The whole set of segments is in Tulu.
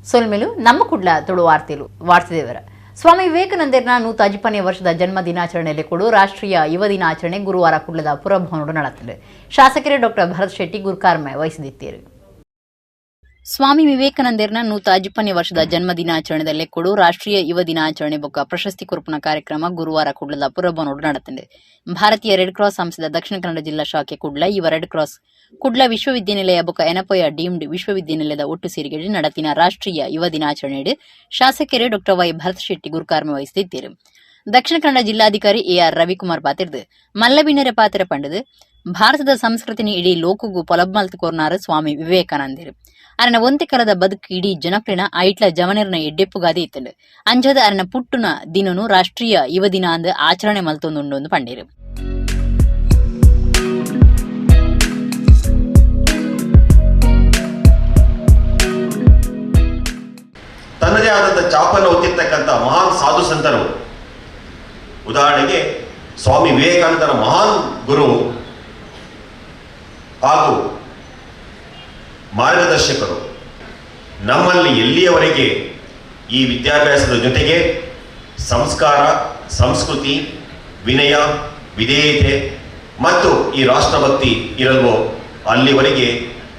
ಸೊಲ್ಮೆಲು ನಮ್ಮ ಕುಡ್ಲ ತುಳು ವಾರ್ತೆಲು ವಾರ್ತೆದೇವರ ಸ್ವಾಮಿ ವಿವೇಕಾನಂದರ್ನ 150ನೇ ವರ್ಷದ ಜನ್ಮ ದಿನಾಚರಣೆಯಲ್ಲಿ ಕೂಡ ರಾಷ್ಟ್ರೀಯ ಯುವ ದಿನಾಚರಣೆ ಗುರುವಾರ ಕುಡ್ಲದ ಪುರಭವನಡು ನಡೆಯುತ್ತದೆ. ಶಾಸಕರೇ ಡಾಕ್ಟರ್ ಭರತ್ ಶೆಟ್ಟಿ ಗುರುಕಾರ್ಮೆ ವಹಿಸಿದಿತ್ತೇರು. ಸ್ವಾಮಿ ವಿವೇಕಾನಂದರ್ನ 150ನೇ ವರ್ಷದ ಜನ್ಮ ದಿನಾಚರಣೆದಲ್ಲೇ ಕೂಡ ರಾಷ್ಟ್ರೀಯ ಯುವ ದಿನಾಚರಣೆ ಬೊಕ್ಕ ಪ್ರಶಸ್ತಿ ಕೊರ್ಪುನ ಕಾರ್ಯಕ್ರಮ ಗುರುವಾರ ಕುಡ್ಲದ ಪುರಭವನಡು ನಡೆಯುತ್ತದೆ. ಭಾರತೀಯ ರೆಡ್ ಕ್ರಾಸ್ ಸಂಸ್ಥೆದ ದಕ್ಷಿಣ ಕನ್ನಡ ಜಿಲ್ಲಾ ಶಾಖೆ ಕುಡ್ಲ, ಯುವ ರೆಡ್ ಕ್ರಾಸ್ ಕುಡ್ಲ ವಿಶ್ವವಿದ್ಯಾನಿಲಯ ಬೊಕ್ಕ ಎನಪೋಯ ಡೀಮ್ಡ್ ವಿಶ್ವವಿದ್ಯಾನಿಲಯದ ಒಟ್ಟು ಸೇರಿಗೆಡ್ ನಡತಿನ ರಾಷ್ಟ್ರೀಯ ಯುವ ದಿನಾಚರಣೆಯಡಿ ಶಾಸಕರೇ ಡಾಕ್ಟರ್ ವೈ ಭರತ್ ಶೆಟ್ಟಿ ಗುರುಕಾರ್ಮೆ ವಹಿಸುತ್ತಿದ್ದರು. ದಕ್ಷಿಣ ಕನ್ನಡ ಜಿಲ್ಲಾಧಿಕಾರಿ ಎಆರ್ ರವಿಕುಮಾರ್ ಪಾತಿರ್ದು ಮಲ್ಲಬಿನರ ಪಾತ್ರ ಪಂಡದು ಭಾರತದ ಸಂಸ್ಕೃತಿನಿ ಇಡೀ ಲೋಕಗೂ ಪೊಲಬ್ ಕೋರ್ನಾರು ಸ್ವಾಮಿ ವಿವೇಕಾನಂದರು. ಅರನ ಒಂತೆ ಕಲದ ಬದುಕು ಇಡೀ ಜನಕ್ಲೆನ ಐಟ್ಲ ಜವನೆರ್ನ ಎಡ್ಡೆಪ್ಪುಗಾದೆ ಇತ್ತಂಡು. ಅಂಜದ ಅರನ ಪುಟ್ಟುನ ದಿನನು ರಾಷ್ಟ್ರೀಯ ಯುವ ದಿನ ಅಂದ್ ಆಚರಣೆ ಮಲ್ತೊಂದುಂಡು ಪಂಡೇರು. ತನ್ನದೇ ಆದಂಥ ಚಾಪನ್ನು ಹೊತ್ತಿರ್ತಕ್ಕಂಥ ಮಹಾನ್ ಸಾಧು ಸಂತರು, ಉದಾಹರಣೆಗೆ ಸ್ವಾಮಿ ವಿವೇಕಾನಂದರ ಮಹಾನ್ ಗುರು ಹಾಗೂ ಮಾರ್ಗದರ್ಶಕರು. ನಮ್ಮಲ್ಲಿ ಎಲ್ಲಿಯವರೆಗೆ ಈ ವಿದ್ಯಾಭ್ಯಾಸದ ಜೊತೆಗೆ ಸಂಸ್ಕಾರ, ಸಂಸ್ಕೃತಿ, ವಿನಯ, ವಿಧೇಯತೆ ಮತ್ತು ಈ ರಾಷ್ಟ್ರಭಕ್ತಿ ಇರಲ್ವೋ ಅಲ್ಲಿವರೆಗೆ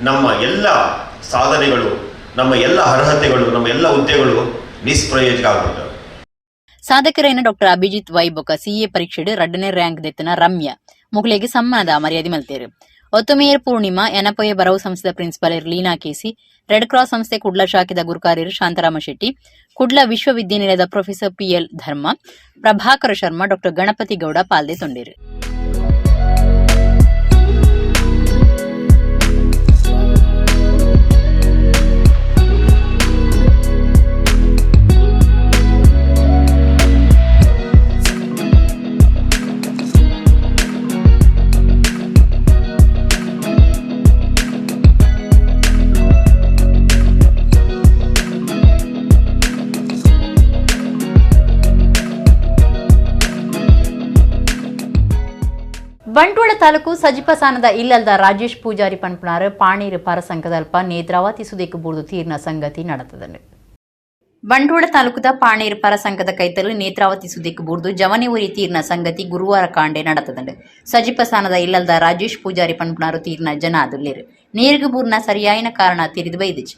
ನಮ್ಮ ಎಲ್ಲ ಸಾಧನೆಗಳು, ನಮ್ಮ ಎಲ್ಲ ಅರ್ಹತೆಗಳು, ನಮ್ಮ ಎಲ್ಲ ಹುದ್ದೆಗಳು ನಿಷ್ಪ್ರಯೋಜಕ ಆಗ್ಬಿಡ್ತವೆ. ಸಾಧಕರೇನ ಡಾಕ್ಟರ್ ಅಭಿಜಿತ್ ವೈ ಬೊಕ ಸಿಎ ಪರೀಕ್ಷೆಡ್ ರಡ್ಡನೇ ರ್ಯಾಂಕ್ ದೆತ್ತನ ರಮ್ಯಾ ಮುಕ್ಲೆಗ್ ಸಮ್ಮಾನದ ಮರ್ಯಾದೆ ಮಲ್ತೇರು. ಒತ್ತುಮೇಯರ್ ಪೂರ್ಣಿಮಾ, ಎನಪೊಯ ಬರವು ಸಂಸ್ಥೆದ principal Leena KC, red cross ಸಂಸ್ಥೆ ಕುಡ್ಲ ಶಾಖೆದ ಗುರುಕಾರ್ಯರು ಶಾಂತರಾಮ ಶೆಟ್ಟಿ, ಕುಡ್ಲ ವಿಶ್ವವಿದ್ಯಾನಿಲಯದ professor PL Dharma, Prabhakara Sharma, doctor Ganapathi Gowda ಪಾಲ್ದೆ ತೊಂಡೇರು. Bantwal taluk ಸಜಿಪಸಾನದ ಇಲ್ಲಲ್ದ Rajesh Poojary ಪನ್ಪುನಾರ್ ಪಾಣೀರ್ ಪರಸಂಕದಲ್ಪ Netravati ಸುದೇಕು ಬೂರ್ದು ತೀರ್ನ ಸಂಗತಿ ನಡತದನು. ಬಂಟ್ವಾಳ ತಾಲೂಕುದ ಪಾಣೀರ್ ಪರಸಂಕದ ಕೈತಲು ನೇತ್ರಾವತಿ ಸುದೇಕು ಬೂರ್ದು ಜವನೆ ಊರಿ ತೀರ್ನ ಸಂಗತಿ ಗುರುವಾರ ಕಾಂಡೆ ನಡತದಂಡು. ಸಜಿಪಸಾನದ ಇಲ್ಲಲ್ದ ರಾಜೇಶ್ ಪೂಜಾರಿ ಪನ್ಪುನಾರು ತೀರ್ನ ಜನ ಅದುಲ್ಲೇರು. ನೀರ್ಗು ಬೂರ್ನ ಸರಿಯಾಯಿನ ಕಾರಣ ತಿರಿದು ಬೈದಿಜಿ.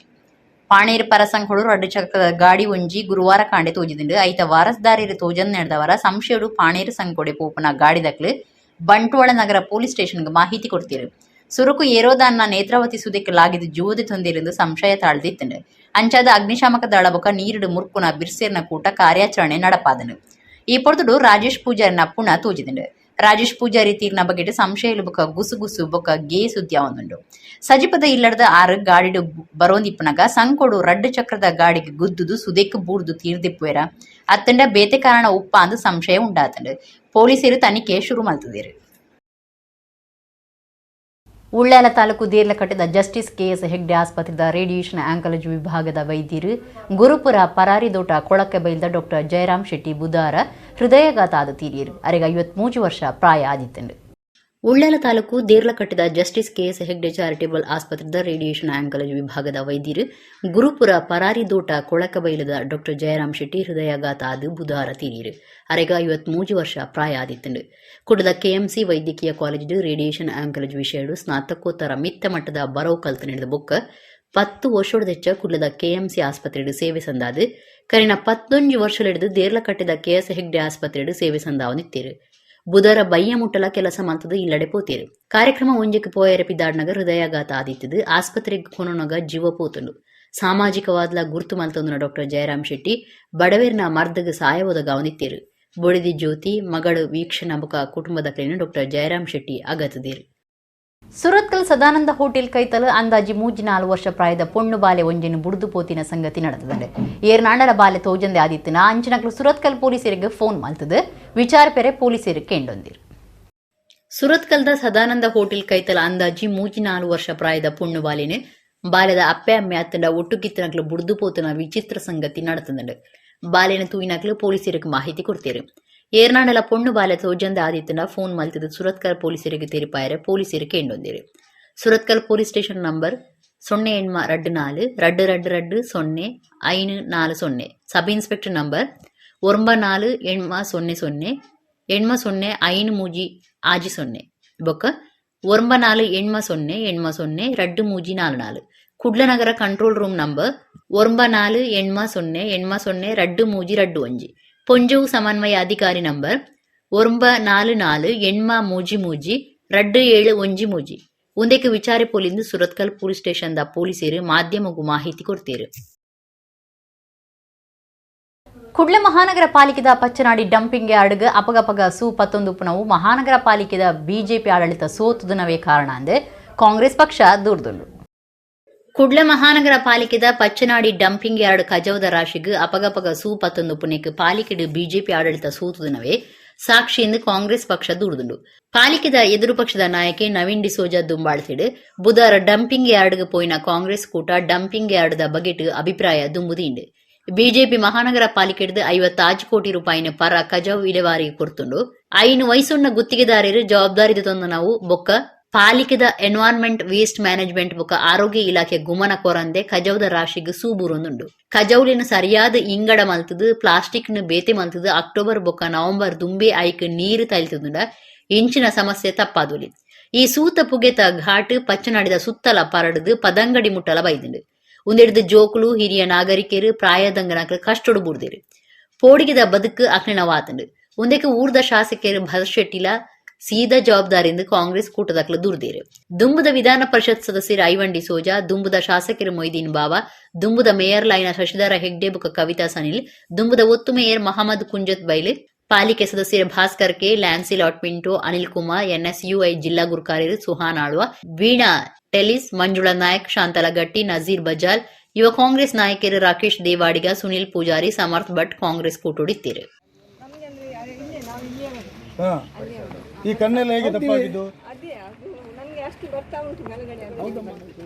ಪಾಣೀರ್ ಪರಸಂಕಡು ರಡ್ಡು ಚಕ್ರದ ಗಾಡಿ ಒಂಜಿ ಗುರುವಾರ ಕಾಂಡೆ ತೋಜಿದಿಂಡು. ಐತ ವಾರಸ್ದಾರಿರು ತೋಜನ್ ನಡೆದವರ ಸಂಶಯಡು ಪಾಣೀರ್ ಸಂಕೊಡೆ ಪೋಪುನ ಗಾಡಿದಕ್ಲು ಬಂಟ್ವಾಳ ನಗರ ಪೊಲೀಸ್ ಸ್ಟೇಷನ್ಗೆ ಮಾಹಿತಿ ಕೊಡ್ತೀರು. ಸುರುಕು ಏರೋದಾನ್ನ ನೇತ್ರಾವತಿ ಸುದೆಕ್ ಲಾಗಿದ್ ಜೂವದ ತೊಂದಿರೆಂದು ಸಂಶಯ ತಾಳ್ದಿತ್ತಂಡು. ಅಂಚಾದ ಅಗ್ನಿಶಾಮಕ ದಳ ಬೊಕ ನೀರುಡು ಮುರ್ಕುನ ಬಿರ್ಸೇರ್ನ ಕೂಟ ಕಾರ್ಯಾಚರಣೆ ನಡಪಾದನು. ಈ ಪೊರ್ತುಡು ರಾಜೇಶ್ ಪೂಜಾರಿನ ಪುಣ ತೂಜಿದಂಡು. ರಾಜೇಶ್ ಪೂಜಾರಿ ತೀರ್ನ ಬಗೆಟ್ ಸಂಶಯಲು ಬೊಕ ಗುಸುಗುಸು ಬೊಕ ಗೇ ಸುದ್ದಿ ಆವೊಂದುಂಡು. ಸಜಿಪದ ಇಲ್ಲಡ್ದ ಆರು ಗಾಡಿಡು ಬರೋಂದಿಪ್ಪುನಗ ಸಂಕೊಡು ರಡ್ಡು ಚಕ್ರದ ಗಾಡಿಗ್ ಗುದ್ದುದು ಸುದೆಕ್ ಬೂರ್ದು ತೀರ್ದಿಪ್ಪುವೆರ ಅತ್ತಂಡ ಬೇತೆ ಕಾರಣ ಉಪ್ಪ ಅಂದ್ ಸಂಶಯ ಉಂಡಾತಂಡು. ಪೊಲೀಸರು ತನಿಖೆ ಶುರು ಮಲ್ತುದೆರ್. ಉಳ್ಳಾಲ ತಾಲೂಕು ದೇರ್ಲಕಟ್ಟೆದ ಜಸ್ಟಿಸ್ ಕೆಎಸ್ ಹೆಗ್ಡೆ ಆಸ್ಪತ್ರೆದ ರೇಡಿಯೇಷನ್ ಆಂಕಾಲಜಿ ವಿಭಾಗದ ವೈದ್ಯರು ಗುರುಪುರ ಪರಾರಿದೋಟ ಕೊಳಕೆಬೈಲ್ದ ಡಾಕ್ಟರ್ ಜಯರಾಮ್ ಶೆಟ್ಟಿ ಬುಧವಾರ ಹೃದಯಾಘಾತ ಆದ ತೀರಿಯರು. ಅರೆಗ 53 ವರ್ಷ ಪ್ರಾಯ ಆದಿತ್ತಂಡು. ಉಳ್ಳಾಲ ತಾಲೂಕು ದೇರ್ಲಕಟ್ಟೆದ ಜಸ್ಟಿಸ್ ಕೆಎಸ್ ಹೆಗ್ಡೆ ಚಾರಿಟೇಬಲ್ ಆಸ್ಪತ್ರೆದ ರೇಡಿಯೇಷನ್ ಆಂಕಾಲಜಿ ವಿಭಾಗದ ವೈದ್ಯರು ಗುರುಪುರ ಪರಾರಿದೋಟ ಕೊಳಕಬೈಲದ ಡಾಕ್ಟರ್ ಜಯರಾಮ್ ಶೆಟ್ಟಿ ಹೃದಯಾಘಾತ ಆದ ಬುಧವಾರ ತೀರಿಯರು. ಅರೆಗ 53 ವರ್ಷ ಪ್ರಾಯ ಆದಿತ್ತಂಡು. ಕುಡ್ಲದ ಕೆಎಂಸಿ ವೈದ್ಯಕೀಯ ಕಾಲೇಜು ರೇಡಿಯೇಷನ್ ಆಂಕಾಲಜಿ ವಿಷಯಡು ಸ್ನಾತಕೋತ್ತರ ಮಿತ್ತ ಮಟ್ಟದ ಬರವು ಕಲ್ತ ನಡೆದ ಬೊಕ್ಕ 10 ವರ್ಷದೆಚ್ಚ ಕುಡ್ಲದ ಕೆಎಂಸಿ ಆಸ್ಪತ್ರೆಡು ಸೇವೆ ಸಂದಾದು ಕರಿನ 11 ವರ್ಷಲೆಡ್ದು ದೇರ್ಲಕಟ್ಟೆದ ಕೆಎಸ್ ಹೆಗ್ಡೆ ಆಸ್ಪತ್ರೆಡು ಸೇವೆ ಸಂದಾವನಿತ್ತೇರು. ಬುಧರ ಬಯ್ಯ ಮುಟ್ಟಲ ಕೆಲಸ ಮಲ್ತದು ಇಲ್ಲಡೆ ಪೋತೇರು. ಕಾರ್ಯಕ್ರಮ ಒಂಜೆಕ್ ಪೋಯೆರೆ ಪಿದಾಡ್ನಗ ಹೃದಯಾಘಾತ ಆದಿತ್ತದು ಆಸ್ಪತ್ರೆಗ್ ಕೊನೊನಗ ಜೀವ ಪೋತುಂಡು. ಸಾಮಾಜಿಕವಾದ್ಲ ಗುರ್ತು ಮಲ್ತೊಂದುನ ಡಾಕ್ಟರ್ ಜಯರಾಮ್ ಶೆಟ್ಟಿ ಬಡವೆರ್ನ ಮರ್ದಗ್ ಸಾಯ ಒದಗಾವೊಂದಿತ್ತೆರ್. ಬೊಡೆದಿ ಜ್ಯೋತಿ, ಮಗಳು ವೀಕ್ಷಣ ಬೊಕ ಕುಟುಂಬದಕ್ಲೆನ್ ಡಾಕ್ಟರ್ ಜಯರಾಮ್ ಶೆಟ್ಟಿ ಅಗತುದೆರ್. ಸುರತ್ಕಲ್ ಸದಾನಂದ ಹೋಟೆಲ್ ಕೈತಲ್ ಅಂದಾಜಿ 3-4 ವರ್ಷ ಪ್ರಾಯದ ಪೊಣ್ಣು ಬಾಲೆ ಒಂಜೆನ್ ಬುಡ್ದು ಪೋತಿನ ಸಂಗತಿ ನಡತದಂಡೆ. ಏರ್ನಾಂಡಲ ಬಾಲೆ ತೋಜಂದೆ ಆದಿತ್ತಿನ ಅಂಚಿನಕ್ಲು ಸುರತ್ಕಲ್ ಪೊಲೀಸರಿಗೆ ಫೋನ್ ಮಲ್ತದು ವಿಚಾರಪೆರೆ ಪೊಲೀಸರು ಕೇಂಡೊಂದಿರು. ಸುರತ್ಕಲ್ದ ಸದಾನಂದ ಹೋಟೆಲ್ ಕೈತಲ್ ಅಂದಾಜಿ 3-4 ವರ್ಷ ಪ್ರಾಯದ ಪೊಣ್ಣು ಬಾಲೆನ್ ಬಾಲೆದ ಅಪ್ಪೆ ಅಮ್ಮೆ ಅತ್ತಂಡ ಒಟ್ಟುಗಿತ್ತನಕ್ಲು ಬುಡ್ದು ಪೋತಿನ ವಿಚಿತ್ರ ಸಂಗತಿ ನಡತದಂಡೆ. ಬಾಲೆನ ತೂಯಿನಕ್ಲು ಪೊಲೀಸರಿಗೆ ಮಾಹಿತಿ ಕೊಡ್ತೇರು. ಏರ್ನಾಂಡಲ ಪೊಣ್ಣು ಬಾಲೆ ತೋಜಂದೆ ಆದಿತ್ತಂಡ ಫೋನ್ ಮಲ್ತದು ಸುರತ್ಕಲ್ ಪೊಲೀಸರಿಗೆ ತೆರಿಪಾಯರೆ ಪೊಲೀಸರು ಕೇಂಡೊಂದಿರು. ಸುರತ್ಕಲ್ ಪೊಲೀಸ್ ಸ್ಟೇಷನ್ ನಂಬರ್ ಸೊನ್ನೆ ಎಣ್ಮ ರಡ್ಡ್ ನಾಲ್ ರಡ್ಡ್ ರಡ್ಡ್ ರಡ್ಡ್ ಸೊನ್ನೆ ಐನ್ ನಾಲ್ ಸೊನ್ನೆ. Sub inspector number ಒರ್ಂಬ ನಾಲ್ ಎಣ್ಮ ಸೊನ್ನೆ ಸೊನ್ನೆ ಎಣ್ಮ ಸೊನ್ನೆ ಐನ್ ಮೂಜಿ ಆಜಿ ಸೊನ್ನೆ ಬೊಕ್ಕ ಒರ್ಂಬ ನಾಲ್ ಎಣ್ಮ ಸೊನ್ನೆ ಎಣ್ಮ ಸೊನ್ನೆ ರಡ್ಡ್ ಮೂಜಿ ನಾಲ್ ನಾಲ್. ಕುಡ್ಲ ನಗರ control room number ಒರ್ಂಬ ನಾಲ್ ಎಣ್ಮ ಸೊನ್ನೆ ಎಣ್ಮ ಸೊನ್ನೆ ರಡ್ಡ್ ಮೂಜಿ ರಡ್ಡ್ ಒಂಜಿ. ಪೊಂಜೋವು ಸಮನ್ವಯ ಅಧಿಕಾರಿ ನಂಬರ್ ಒರ್ಂಬ ನಾಲ್ ನಾಲ್ ಎಣ್ಮ ಮೂಜಿ ಮೂಜಿ ರಡ್ಡ್ ಏಳು ಒಂಜಿ ಮೂಜಿ. ಉಂದೆಕ್ ವಿಚಾರೆ ಪೊಲಿಂದು ಸುರತ್ಕಲ್ ಪೊಲೀಸ್ ಸ್ಟೇಷನ್ ದ ಪೊಲೀಸರು ಮಾಧ್ಯಮಗೂ ಮಾಹಿತಿ ಕೊಡ್ತೇರು. ಕುಡ್ಲ ಮಹಾನಗರ ಪಾಲಿಕೆದ ಪಚ್ಚನಾಡಿ ಡಂಪಿಂಗ್ ಯಾರ್ಡ್ಗ್ ಅಪಗಪಗ ಸೂ ಪತ್ತೊಂದು ಪುನವು ಮಹಾನಗರ ಪಾಲಿಕೆದ ಬಿಜೆಪಿ ಆಡಳಿತ ಸೋತುದನವೇ ಕಾರಣ ಅಂದೆ ಕಾಂಗ್ರೆಸ್ ಪಕ್ಷ ದೂರ್ದುಂಡು. ಕುಡ್ಲ ಮಹಾನಗರ ಪಾಲಿಕೆದ ಪಚ್ಚನಾಡಿ ಡಂಪಿಂಗ್ ಯಾರ್ಡ್ ಕಜೌದ ರಾಶಿಗ್ ಅಪಗಪಗ ಸೂ ಪತ್ತೊಂದು ಪುಣೆಕ್ ಪಾಲಿಕೆಡ್ ಬಿಜೆಪಿ ಆಡಳಿತ ಸೋತುದನವೇ ಸಾಕ್ಷಿಯಿಂದ ಕಾಂಗ್ರೆಸ್ ಪಕ್ಷ ದೂರ್ದುಂಡು. ಪಾಲಿಕೆದ ಎದುರು ಪಕ್ಷದ ನಾಯಕೆ ನವೀನ್ ಡಿಸೋಜಾ ದುಂಬಾಳ್ತಿಡ್ ಬುಧಾರ ಡಂಪಿಂಗ್ ಯಾರ್ಡ್ಗ್ ಪೋಯಿನ ಕಾಂಗ್ರೆಸ್ ಕೂಟ ಡಂಪಿಂಗ್ ಯಾರ್ಡ್ದ ಬಗೆಟ್ ಅಭಿಪ್ರಾಯ ದುಂಬುದೀಂಡ್. ಬಿಜೆಪಿ ಮಹಾನಗರ ಪಾಲಿಕೆಡ್ದು 56 ಕೋಟಿ ರೂಪಾಯಿನ ಪರ ಕಜವು ವಿಲೇವಾರಿಗೆ ಕೊಡ್ತುಂಡು. ಐನು ವಯಸ್ಸುಣ್ಣ ಗುತ್ತಿಗೆದಾರರು ಜವಾಬ್ದಾರಿ ತಂದು ನಾವು ಬೊಕ್ಕ ಪಾಲಿಕೆದ environment waste management ಬೊಕ್ಕ ಆರೋಗ್ಯ ಇಲಾಖೆ ಗುಮನ ಕೊರಂದೆ ಕಜೌದ ರಾಶಿಗ್ ಸೂಬೂರೊಂದುಂಡು. ಕಜೌಲಿನ ಸರಿಯಾದ ಇಂಗಡ ಮಲ್ತದು ಪ್ಲಾಸ್ಟಿಕ್ ನ ಬೇತೆ ಮಲ್ತದು ಅಕ್ಟೋಬರ್ ಬೊಕ್ಕ ನವೆಂಬರ್ ದುಂಬೆ ಐಕ್ ನೀರು ತೈಲ್ತದುಂಡ ಇಂಚಿನ ಸಮಸ್ಯೆ ತಪ್ಪಾದುಲಿ. ಈ ಸೂತ ಪುಗೆತ ಘಾಟ್ ಪಚ್ಚನಾಡಿದ ಸುತ್ತಲ ಪರಡುದು ಪದಂಗಡಿ ಮುಟ್ಟಲ ಬೈದುಂಡು. ಉಂದೆಡ್ದು ಜೋಕುಲು ಹಿರಿಯ ನಾಗರಿಕರು ಪ್ರಾಯದಂಗನಕ್ಲು ಕಷ್ಟೊಡು ಬೂರ್ದೇರು. ಪೋಡಿಗೆದ ಬದುಕು ಅಕ್ಲಿನವಾತುಂಡು. ಉಂದೆಕ್ ಊರ್ದ ಶಾಸಕರು ಭರತ್ ಶೆಟ್ಟಿಲ ಸೀದಾ ಜವಾಬ್ದಾರಿಯಿಂದ ಕಾಂಗ್ರೆಸ್ ಕೂಟದಕ್ಲು ದೂರ್ದೇರು. ದುಂಬುದ ವಿಧಾನ ಪರಿಷತ್ ಸದಸ್ಯರು ಐವನ್ ಡಿಸೋಜಾ, ದುಂಬುದ ಶಾಸಕರು ಮೊಯ್ದೀನ್ ಬಾವಾ, ದುಂಬುದ ಮೇಯರ್ ಲೈನ ಶಶಿಧರ ಹೆಗ್ಡೆ ಬೊಕ್ಕ ಕವಿತಾ ಸನಿಲ್, ದುಂಬುದ ಒತ್ತು ಮೇಯರ್ ಮಹಮ್ಮದ್ ಕುಂಜತ್ ಬೈಲ್, ಪಾಲಿಕೆ ಸದಸ್ಯರು ಭಾಸ್ಕರ್ ಕೆ, ಲ್ಯಾನ್ಸಿಲಾಟ್ ಪಿಂಟೋ, ಅನಿಲ್ ಕುಮಾರ್, ಎನ್ಎಸ್ಯುಐ ಜಿಲ್ಲಾ ಗುರುಕಾರ್ಯರು ಸುಹಾನ್ ಆಳ್ವ, ವೀಣಾ ಟೆಲಿಸ್, ಮಂಜುಳಾ ನಾಯಕ್, ಶಾಂತಲಾ ಗಟ್ಟಿ, ನಜೀರ್ ಬಜಾಲ್, ಯುವ ಕಾಂಗ್ರೆಸ್ ನಾಯಕರು ರಾಕೇಶ್ ದೇವಾಡಿಗ, ಸುನಿಲ್ ಪೂಜಾರಿ, ಸಮರ್ಥ್ ಭಟ್ ಕಾಂಗ್ರೆಸ್ ಕೂಟುಡಿತ್ತೀರು. ಈ ಕಣ್ಣೆಲ್ಲ ಹೇಗೆ ದಪ್ಪಾಗಿದ್ದು?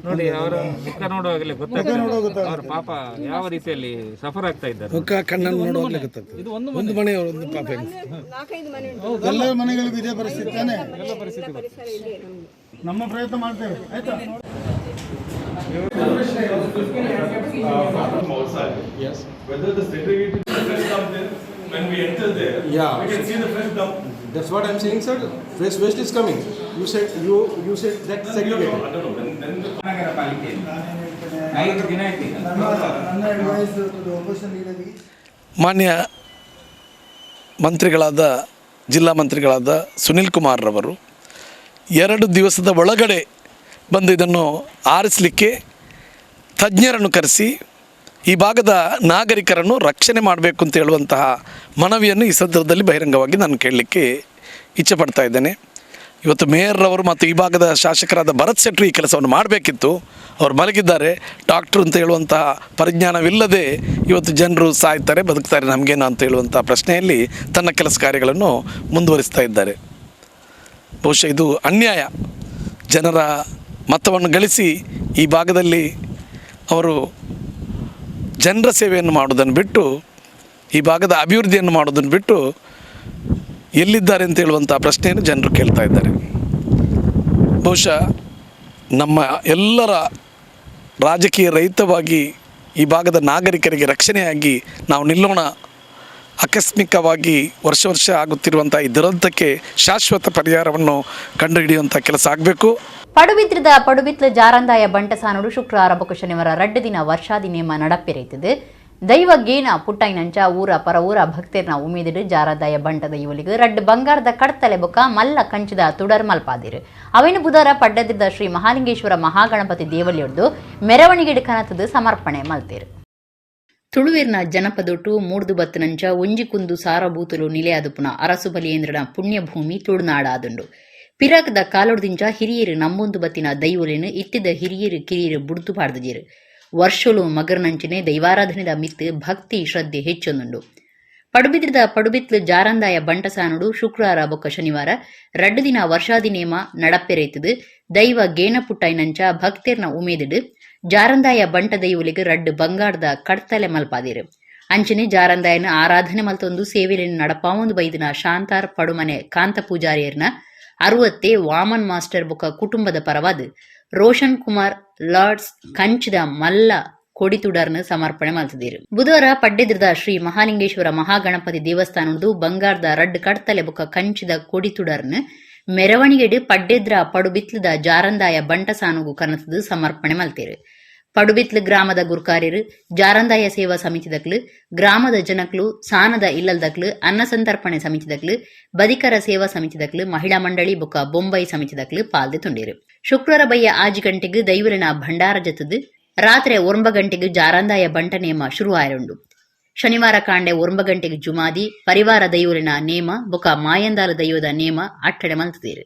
ನೋಡಿ, ಅವರ ಮುಖ ನೋಡುವಾಗಲೇ ಗೊತ್ತಾಗ್ತದೆ ಅವರ ಪಾಪ ಯಾವ ರೀತಿಯಲ್ಲಿ ಸಫರ್ ಆಗ್ತಾ ಇದ್ದಾರೆ. ಮುಖ ಕಣ್ಣನ್ನು ನೋಡುವಾಗಲೇ ಗೊತ್ತಾಗ್ತದೆ. ಒಂದು ಮನೆಯವರು ಒಂದು ಪಾಪ. ಎಲ್ಲ ಮನೆಗಳಿಗೂ ಇದೇ ಪರಿಸ್ಥಿತಿ ತಾನೆ? ನಮ್ಮ ಪ್ರಯತ್ನ ಮಾಡ್ತೇವೆ, ಆಯ್ತಾ? Yes. Whether the segregated fresh dump there, when we enter there, Yeah. we can see the fresh dump. That's what I'm saying, sir. Fresh waste is coming. You said you said that segregated. I don't know, when the ಮಹಾನಗರ ಪಾಲಿಕೆಯಲ್ಲಿ 5 ದಿನ ಆಯ್ತು ಈಗ. ನನ್ನ advice to the opposition ಲೀಡರ್ಗೆ, ಮಾನ್ಯ ಮಂತ್ರಿಗಳಾದ, ಜಿಲ್ಲಾ ಮಂತ್ರಿಗಳಾದ ಸುನಿಲ್ ಕುಮಾರ್ ರವರು 2 ದಿವಸದ ಒಳಗಡೆ ಬಂದು ಇದನ್ನು ಆರಿಸಲಿಕ್ಕೆ ತಜ್ಞರನ್ನು ಕರೆಸಿ ಈ ಭಾಗದ ನಾಗರಿಕರನ್ನು ರಕ್ಷಣೆ ಮಾಡಬೇಕು ಅಂತ ಹೇಳುವಂತಹ ಮನವಿಯನ್ನು ಈ ಸಂದರ್ಭದಲ್ಲಿ ಬಹಿರಂಗವಾಗಿ ನಾನು ಕೇಳಲಿಕ್ಕೆ ಇಚ್ಛೆ ಪಡ್ತಾ ಇದ್ದೇನೆ. ಇವತ್ತು ಮೇಯರ್ರವರು ಮತ್ತು ಈ ಭಾಗದ ಶಾಸಕರಾದ ಭರತ್ ಶೆಟ್ಟರು ಈ ಕೆಲಸವನ್ನು ಮಾಡಬೇಕಿತ್ತು. ಅವರು ಮಲಗಿದ್ದಾರೆ. ಡಾಕ್ಟ್ರು ಅಂತ ಹೇಳುವಂತಹ ಪರಿಜ್ಞಾನವಿಲ್ಲದೆ ಇವತ್ತು ಜನರು ಸಾಯ್ತಾರೆ, ಬದುಕ್ತಾರೆ, ನಮಗೇನು ಅಂತ ಹೇಳುವಂಥ ಪ್ರಶ್ನೆಯಲ್ಲಿ ತನ್ನ ಕೆಲಸ ಕಾರ್ಯಗಳನ್ನು ಮುಂದುವರಿಸ್ತಾ ಇದ್ದಾರೆ. ಬಹುಶಃ ಇದು ಅನ್ಯಾಯ. ಜನರ ಮತವನ್ನು ಗಳಿಸಿ ಈ ಭಾಗದಲ್ಲಿ ಅವರು ಜನರ ಸೇವೆಯನ್ನು ಮಾಡೋದನ್ನು ಬಿಟ್ಟು, ಈ ಭಾಗದ ಅಭಿವೃದ್ಧಿಯನ್ನು ಮಾಡೋದನ್ನು ಬಿಟ್ಟು ಎಲ್ಲಿದ್ದಾರೆ ಅಂತ ಹೇಳುವಂಥ ಪ್ರಶ್ನೆಯನ್ನು ಜನರು ಕೇಳ್ತಾ ಇದ್ದಾರೆ. ಬಹುಶಃ ನಮ್ಮ ಎಲ್ಲರ ರಾಜಕೀಯ ರಹಿತವಾಗಿ ಈ ಭಾಗದ ನಾಗರಿಕರಿಗೆ ರಕ್ಷಣೆಯಾಗಿ ನಾವು ನಿಲ್ಲೋಣ. ಆಕಸ್ಮಿಕವಾಗಿ ವರ್ಷ ವರ್ಷ ಆಗುತ್ತಿರುವಂಥ ಈ ದುರಂತಕ್ಕೆ ಶಾಶ್ವತ ಪರಿಹಾರವನ್ನು ಕಂಡುಹಿಡಿಯುವಂಥ ಕೆಲಸ ಆಗಬೇಕು. ಪಡುಬಿದ್ರದ ಪಡುಬಿತ್ಲ ಜಾರಂದಾಯ ಬಂಟಸಾನುಡು ಶುಕ್ರವಾರ ಬೊಕ್ಕ ಶನಿವಾರ 2 ದಿನ ವರ್ಷಾದಿ ನೇಮ ನಡಪೆರೈತದೆ. ದೈವ ಗೇನ ಪುಟ್ಟೈನಂಚ ಊರ ಪರ ಊರ ಭಕ್ತರ್ನ ಉಮೇದಿಡು ಜಾರದಾಯ ಬಂಟದ ಇವಲಿಗೆ ರಡ್ಡು ಬಂಗಾರದ ಕಡ್ತಲೆ ಬೊಕ್ಕ ಮಲ್ಲ ಕಂಚದ ತುಡರ್ ಮಲ್ಪಾದಿರು. ಅವೇನು ಬುಧಾರ ಪಡ್ಡದಿದ್ದ ಶ್ರೀ ಮಹಾಲಿಂಗೇಶ್ವರ ಮಹಾಗಣಪತಿ ದೇವಲಿಯೊಡ್ದು ಮೆರವಣಿಗೆ ಕನತದು ಸಮರ್ಪಣೆ ಮಲ್ತೇರು. ತುಳುವೇರ್ನ ಜನಪದೊಟ್ಟು ಮೂಡ್ದು ಬತ್ತನಂಚ ಒಂಜಿ ಕುಂದು ಸಾರಭೂತಲು ನಿಲೆಯಾದ ಪುನಃ ಅರಸು ಬಲಿಯೇಂದ್ರನ ಪುಣ್ಯಭೂಮಿ ತುಳುನಾಡಾದುಂಡು. ಪಿರಾಕದ ಕಾಲೊಡ್ದಿಂಚ ಹಿರಿಯರು ನಂಬೊಂದು ಬತ್ತಿನ ದೈವೊಲೆನು ಇತ್ತಿದ ಹಿರಿಯರು ಕಿರಿಯರು ಬುಡ್ದು ಪಾಡ್ದಜೇರು. ವರ್ಷಲು ಮಗರ್ನಂಚಿನೆ ದೈವಾರಾಧನೆದ ಮಿತ್ತು ಭಕ್ತಿ ಶ್ರದ್ಧೆ ಹೆಚ್ಚೊಂದುಂಡು. ಪಡುಬಿದ್ರದ ಪಡುಬಿತ್ಲು ಜಾರಂದಾಯ ಬಂಟಸಾನುಡು ಶುಕ್ರವಾರ ಬೊಕ್ಕ ಶನಿವಾರ 2 ದಿನ ವರ್ಷಾದಿ ನೇಮ ನಡಪೆರೈತದು. ದೈವ ಗೇನ ಪುಟ್ಟೈನಂಚ ಭಕ್ತೆರ್ನ ಉಮೇದಿಡು ಜಾರಂದಾಯ ಬಂಟ ದೈವಲಿಗೆ ರಡ್ಡು ಬಂಗಾರದ ಕಡ್ತಲೆ ಮಲ್ಪಾದಿರು. ಅಂಚನೆ ಜಾರಂದಾಯನ ಆರಾಧನೆ ಮಲ್ತೊಂದು ಸೇವೆಯನ್ನು ನಡಪಾವೊಂದು ಬೈದಿನ ಶಾಂತಾರ್ ಪಡುಮನೆ ಕಾಂತ ಪೂಜಾರಿಯರ್ನ 60 ವಾಮನ್ ಮಾಸ್ಟರ್ ಬೊಕ್ಕ ಕುಟುಂಬದ ಪರವಾದ Roshan Kumar Lord's ಕಂಚಿದ ಮಲ್ಲ ಕೊಡಿತುಡರ್ನ ಸಮರ್ಪಣೆ ಮಲ್ತಿದ್ದೀರು. ಬುಧವಾರ ಪಡ್ಡೆದ್ರದ ಶ್ರೀ ಮಹಾಲಿಂಗೇಶ್ವರ ಮಹಾಗಣಪತಿ ದೇವಸ್ಥಾನದ ಬಂಗಾರದ ರಡ್ಡ್ ಕಡ್ತಲೆ ಬೊಕ್ಕ ಕಂಚಿದ ಕೊಡಿತುಡರ್ನ ಮೆರವಣಿಗೆಡ್ ಪಡ್ಡೆದ್ರ ಪಡುಬಿತ್ಲದ ಜಾರಂದಾಯ ಬಂಟಸಾನುಗು ಕನತದು ಸಮರ್ಪಣೆ ಮಲ್ತೇರು. ಪಡುಬಿತ್ಲು ಗ್ರಾಮದ ಗುರ್ಕಾರ್ಯರು, ಜಾರಂದಾಯ ಸೇವಾ ಸಮಿತಿದಕ್ಲು, ಗ್ರಾಮದ ಜನಕ್ಲು, ಸಾನದ ಇಲ್ಲಲ್ದಕ್ಲು, ಅನ್ನ ಸಂತರ್ಪಣೆ ಸಮಿತಿದಕ್ಲು, ಬದಿಕರ ಸೇವಾ ಸಮಿತಿದಕ್ಲು, ಮಹಿಳಾ ಮಂಡಳಿ ಬೊಕ್ಕ ಬೊಂಬೈ ಸಮಿತಿದಕ್ಲು ಪಾಲ್ದೆ ತುಂಡೀರು. ಶುಕ್ರವಾರ ಬಯ್ಯ 5 ಗಂಟೆಗೆ ದೈವರಿನ ಭಂಡಾರ ಜತದು ರಾತ್ರಿ 9 ಗಂಟೆಗೆ ಜಾರಂದಾಯ ಬಂಟ ನೇಮ ಶುರು ಆಯರುಂಡು. ಶನಿವಾರ ಕಾಂಡೆ 9 ಗಂಟೆಗೆ ಜುಮಾದಿ ಪರಿವಾರ ದೈವರಿನ ನೇಮ ಬೊಕ ಮಾಯಂದಾಲ ದೈವದ ನೇಮ ಅಟ್ಟಡೆ ಮಲ್ತದೇರು.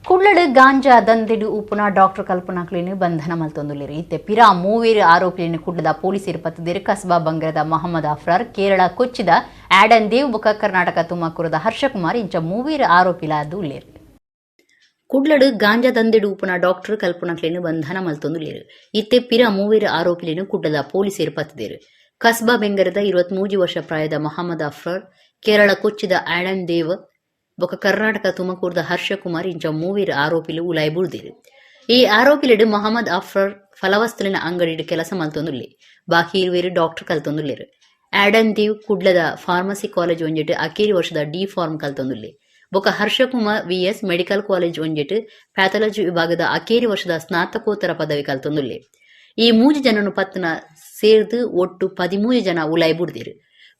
ಕುಳ್ಳಡು ಗಾಂಜಾ ದಂದೆಡು ಉಪ್ಪುನ ಡಾಕ್ಟರ್ ಕಲ್ಪನಾ ಕ್ಲೀನ್ ಬಂಧನ ಮಲ್ತೊಂದುಲ್ಲೆರ್. ಇತ್ತೆ ಪಿರಾ ಮೂವೇರು ಆರೋಪಿಲಿನ ಕುಡ್ಲದ ಪೊಲೀಸರು ಪತ್ತುದೆರ್. ಕಸ್ಬಾ ಬಂಗರದ ಮಹಮ್ಮದ್ ಅಫ್ರಾರ್, ಕೇರಳ ಕೊಚ್ಚಿದ ಆಡನ್ ದೇವ್ ಬೊಕ ಕರ್ನಾಟಕ ತುಮಕೂರದ ಹರ್ಷಕುಮಾರ್ ಇಂಚ ಮೂವೇರು ಆರೋಪಿಲಾದ್ ಉಲ್ಲೆರ್. ಕುಡ್ಲಡು ಗಾಂಜಾ ದಂದೆಡು ಉಪ್ಪುನ ಡಾಕ್ಟರ್ ಕಲ್ಪನಾ ಕ್ಲೀನ್ ಬಂಧನ ಮಲ್ತೊಂದುಲ್ಲೆರ್. ಇತ್ತೆ ಪಿರಾ ಮೂವೇರು ಆರೋಪಿಲಿನ ಕುಡ್ಲದ ಪೊಲೀಸರು ಪತ್ತುದೆರ್. ಕಸ್ಬಾ ಬೆಂಗರದ 23 ವರ್ಷ ಪ್ರಾಯದ ಮಹಮ್ಮದ್ ಅಫ್ರಾರ್, ಕೇರಳ ಕೊಚ್ಚಿದ ಆಡನ್ ದೇವ್, ಬೊಕ ಕರ್ನಾಟಕ ತುಮಕೂರ್ದ ಹರ್ಷಕುಮಾರ್ ಇಂಚ ಮೂವೆರ್ ಆರೋಪಿಲು ಉಲಾಯಿ ಬುಡ್ದೆರ್. ಈ ಆರೋಪಿಲೆಡ್ ಮೊಹಮ್ಮದ್ ಅಫ್ರರ್ ಫಲವಸ್ತುಲೆನ ಅಂಗಡಿಡ್ ಕೆಲಸ ಮಲ್ತೊಂದುಲ್ಲೆ. ಬಾಕಿ ಇರುವೆರ್ ಡಾಕ್ಟರ್ ಕಲ್ತೊಂದುಲ್ಲೆರ್. ಆಡನ್ ದೀವ್ ಕುಡ್ಲದ ಫಾರ್ಮಸಿ ಕಾಲೇಜ್ ಒಂಜೆಟ್ ಅಕೇರಿ ವರ್ಷದ ಡಿ ಫಾರ್ಮ್ ಕಲ್ತೊಂದುಲ್ಲೆ. ಬೊಕ ಹರ್ಷಕುಮಾರ್ VS medical college ಒಂಜೆಟ್ ಪ್ಯಾಥಾಲಜಿ ವಿಭಾಗದ ಅಕೇರಿ ವರ್ಷದ ಸ್ನಾತಕೋತ್ತರ ಪದವಿ ಕಲ್ತೊಂದುಲ್ಲೆ. ಈ ಮೂಜಿ ಜನನು ಪತ್ತುನ ಸೇರ್ದ್ ಒಟ್ಟು 13 ಜನ ಉಲಾಯಿ ಬುಡ್ದೆರ್.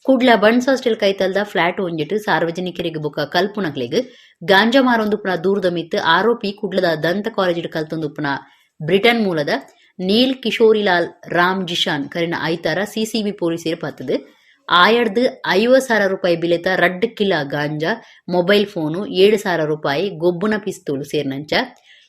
ಕುಡ್ಲ ಬಂಟ್ಸ್ ಹಾಸ್ಟೆಲ್ ಕೈತಲ್ದ ಫ್ಲಾಟ್ ಒಂಜೆಟ್ ಸಾರ್ವಜನಿಕರಿಗೆ ಬೊಕ ಕಲ್ಪುನಕ್ಲೆಗ್ ಗಾಂಜಾ ಮಾರೊಂದುಪ್ಪುನ ದೂರದ ಮಿತ್ತ್ ಆರೋಪಿ ಕುಡ್ಲದ ದಂತ ಕಾಲೇಜಿಡ್ ಕಲ್ತೊಂದುಪ್ಪುನ ಬ್ರಿಟನ್ ಮೂಲದ ನೀಲ್ ಕಿಶೋರಿಲಾಲ್ ರಾಮ್ ಜಿಶಾನ್ ಕರಿನ ಐತಾರ ಸಿಸಿಬಿ ಪೊಲೀಸೆರ್ ಪತ್ತುದು ಆಯಡ್ದ್ 50,000 ರೂಪಾಯಿ ಬಿಲೆತ 2 kilo ganja, mobile phone, 7,000 ರೂಪಾಯಿ ಗೊಬ್ಬುನ ಪಿಸ್ತೂಲು ಸೇರ್ನಂಚ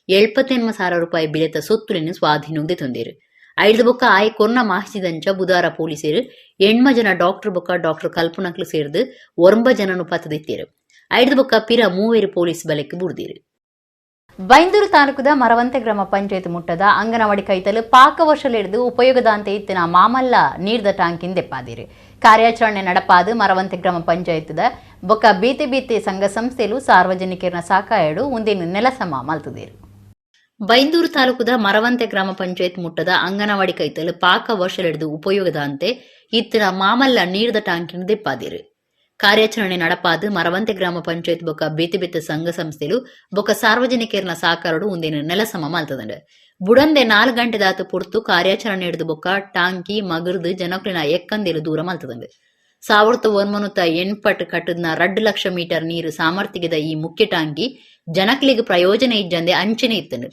78,000 ರೂಪಾಯಿ ಬಿಲೆತ ಸೊತ್ತುಲೆನ್ ಸ್ವಾಧೀನೊಗ್ ದೆತೊಂದೆರ್. ಐಡ್ದ್ ಬೊಕ್ಕ ಆಯೆ ಕೊರ್ನ ಮಾಹಿತಿದಂಚ ಬುಧಾರ ಪೊಲೀಸೆರ್ 8 ಜನ ಡಾಕ್ಟರ್ ಬೊಕ್ಕ ಡಾಕ್ಟರ್ ಕಲ್ಪುನಕ್ಲು ಸೇರ್ದ್ 9 ಜನನು ಪತ್ತುದಿತ್ತೆರ್. ಐಡ್ದ್ ಬೊಕ್ಕ ಪಿರ ಮೂವೆರ್ ಪೊಲೀಸ್ ಬಲೆಕ್ ಬುಡ್ದೆರ್. ಬೈಂದೂರು ತಾಲೂಕುದ ಮರವಂತೆ ಗ್ರಾಮ ಪಂಚಾಯತ್ ಮುಟ್ಟದ ಅಂಗನವಾಡಿ ಕೈತಲು ಪಾಕ ವರ್ಷಲೆಡ್ದ್ ಉಪಯೋಗದಾಂತೆ ಇತ್ತಿನ ಮಾಮಲ್ಲ ನೀರ್ದ ಟಾಂಕಿನ್ ದೆಪ್ಪಾದಿರು. ಕಾರ್ಯಾಚರಣೆ ನಡಪಾದು ಮರವಂತೆ ಗ್ರಾಮ ಪಂಚಾಯತ್ದ ಬೊಕ್ಕ ಬೇತೆ ಬೇತೆ ಸಂಘ ಸಂಸ್ಥೆಲು ಸಾರ್ವಜನಿಕರನ ಸಾಕಾಯಡು ಉಂದೆನ್ ನೆಲಸಮ ಮಲ್ತುದೆರ್. ಬೈಂದೂರು ತಾಲೂಕುದ ಮರವಂತೆ ಗ್ರಾಮ ಪಂಚಾಯತ್ ಮುಟ್ಟದ ಅಂಗನವಾಡಿ ಕೈತಲು ಪಾಕ ವರ್ಷಲೆಡ್ದ್ ಉಪಯೋಗದಾಂತೆ ಇತ್ತಿನ ಮಾಮಲ್ಲ ನೀರ್ದ ಟಾಂಕಿನ್ ದೆಪ್ಪಾದಿರು. ಕಾರ್ಯಾಚರಣೆ ನಡಪಾದು ಮರವಂತೆ ಗ್ರಾಮ ಪಂಚಾಯತ್ ಬೊಕ್ಕ ಬೇತೆ ಬೇತೆ ಸಂಘ ಸಂಸ್ಥೆಲು ಬೊಕ್ಕ ಸಾರ್ವಜನಿಕರನ ಸಹಕಾರಡು ಉಂದೆನ್ ನೆಲಸಮ ಮಲ್ತದಂಡು. ಬುಡಂದೆ 4 ಗಂಟೆದಾತ್ ಪೊರ್ತು ಕಾರ್ಯಾಚರಣೆ ಹಿಡಿದು ಬೊಕ್ಕ ಟಾಂಕಿ ಮಗುರ್ದು ಜನಕ್ಲೆನ ಎಕ್ಕಂದೆಲು ದೂರ ಮಲ್ತದಂಡು. 1980 ಕಟ್ಟದ್ನ 2 ಲಕ್ಷ ಮೀಟರ್ ನೀರು ಸಾಮರ್ಥ್ಯದ ಈ ಮುಖ್ಯ ಟಾಂಕಿ ಜನಕ್ಲೆಗ್ ಪ್ರಯೋಜನ ಇಜ್ಜಂದೆ ಅಂಚನೆ ಇತ್ತಂಡು.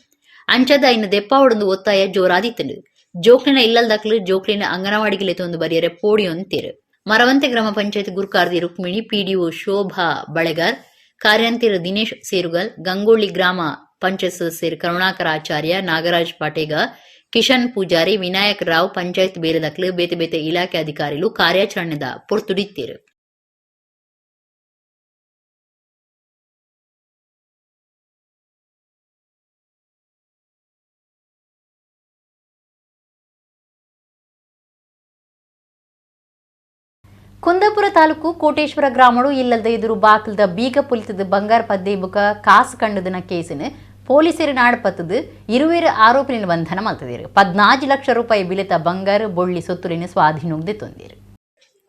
ಅಂಚದ ಇನ್ನು ದೆಪ್ಪಾವಡೊಂದು ಒತ್ತಾಯ ಜೋರಾದಿತ್ತಂಡು. ಜೋಕ್ಲಿನ ಇಲ್ಲಲ್ದಕ್ಲು ಜೋಕ್ಲಿನ ಅಂಗನವಾಡಿಗೆ ಲೆತ್ತೊಂದು ಬರಿಯರೆ ಪೋಡಿಯೊಂತೇರು. ಮರವಂತೆ ಗ್ರಾಮ ಪಂಚಾಯತ್ ಗುರ್ಕಾರ್ದಿ ರುಕ್ಮಿಣಿ, ಪಿಡಿಒ ಶೋಭಾ ಬಳೆಗಾರ್, ಕಾರ್ಯಂತೆರ್ ದಿನೇಶ್ ಸೇರುಗಲ್, ಗಂಗೊಳ್ಳಿ ಗ್ರಾಮ ಪಂಚಾಯತ್ ಸದಸ್ಯರು ಕರುಣಾಕರ ಆಚಾರ್ಯ, ನಾಗರಾಜ್ ಪಾಟೇಗ, ಕಿಶನ್ ಪೂಜಾರಿ, ವಿನಾಯಕ್ ರಾವ್, ಪಂಚಾಯತ್ ಬೇರೆದಕ್ಲು, ಬೇತೆ ಬೇತೆ ಇಲಾಖೆ ಅಧಿಕಾರಿಲು ಕಾರ್ಯಾಚರಣೆದ ಪೊರ್ತುಡಿತ್ತೇರು. ಕುಂದಾಪುರ ತಾಲೂಕು ಕೋಟೇಶ್ವರ ಗ್ರಾಮಡು ಇಲ್ಲದ ಎದುರು ಬಾಕಲ್ದ ಬೀಗ ಪುಲಿತದ ಬಂಗಾರ ಪದ್ದೆ ಬುಕ ಕಾಸು ಕಂಡದನ ಕೇಸಿನ ಪೊಲೀಸರು ನಾಡ್ಪತ್ತದು ಇರುವೇರು ಆರೋಪಿನ ಬಂಧನ ಮಲ್ತದಿರು. 14 ಲಕ್ಷ ರೂಪಾಯಿ ಬಿಲೆತ ಬಂಗಾರ ಬೊಳ್ಳಿ ಸೊತ್ತುಲಿನ ಸ್ವಾಧೀನಕ್ಕೆ ತಂದಿರು.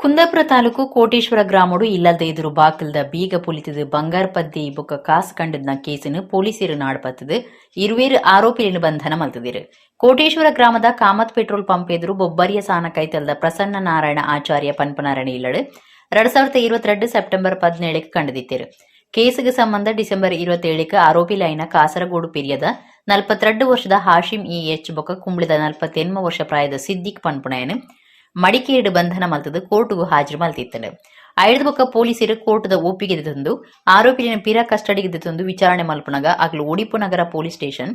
ಕುಂದಾಪುರ ತಾಲೂಕು ಕೋಟೇಶ್ವರ ಗ್ರಾಮಡು ಇಲ್ಲದ ಎದುರು ಬಾಕಲ್ದ ಬೀಗ ಪುಲಿತದ ಬಂಗಾರ ಪದ್ದೆ ಬುಕ ಕಾಸು ಕಂಡದನ ಕೇಸಿನ ಪೊಲೀಸರು ನಾಡ್ಪತ್ತದು ಇರುವೇರು ಆರೋಪಿನ ಬಂಧನ ಮಲ್ತದಿರು. ಕೋಟೇಶ್ವರ ಗ್ರಾಮದ ಕಾಮತ್ ಪೆಟ್ರೋಲ್ ಪಂಪ್ ಎದುರು ಬೊಬ್ಬರಿಯ ಸಾನ ಕೈತಲ್ದ ಪ್ರಸನ್ನ ನಾರಾಯಣ ಆಚಾರ್ಯ ಪನ್ಪನಾರಾಯಣ ಇಲ್ಲಡು 2022 ಸೆಪ್ಟೆಂಬರ್ 17 ಕಂಡುದಿತ್ತೇರು. ಕೇಸುಗೆ ಸಂಬಂಧ ಡಿಸೆಂಬರ್ 27 ಆರೋಪಿ ಲೈನ ಕಾಸರಗೋಡು ಪಿರಿಯದ 42 ವರ್ಷದ ಹಾಶಿಂ ಇ ಎಚ್ ಬೊಕ ಕುಂಬ್ಳಿದ 48 ವರ್ಷ ಪ್ರಾಯದ ಸಿದ್ದಿಕ್ ಪನ್ಪುಣಯನು ಮಡಿಕೇರಿಡು ಬಂಧನ ಮಲ್ತದು ಕೋರ್ಟುಗು ಹಾಜರು ಮಲ್ತಿತ್ತನು. ಐದು ಬೊಕ್ಕ ಪೊಲೀಸರು ಕೋರ್ಟದ ಒಪ್ಪಿಗೆ ತಂದು ಆರೋಪಿನ ಪಿರ ಕಸ್ಟಡಿಗೆ ತಂದು ವಿಚಾರಣೆ ಮಲ್ಪುನಗ ಅಗಲು ಒಡಿಪು ನಗರ police station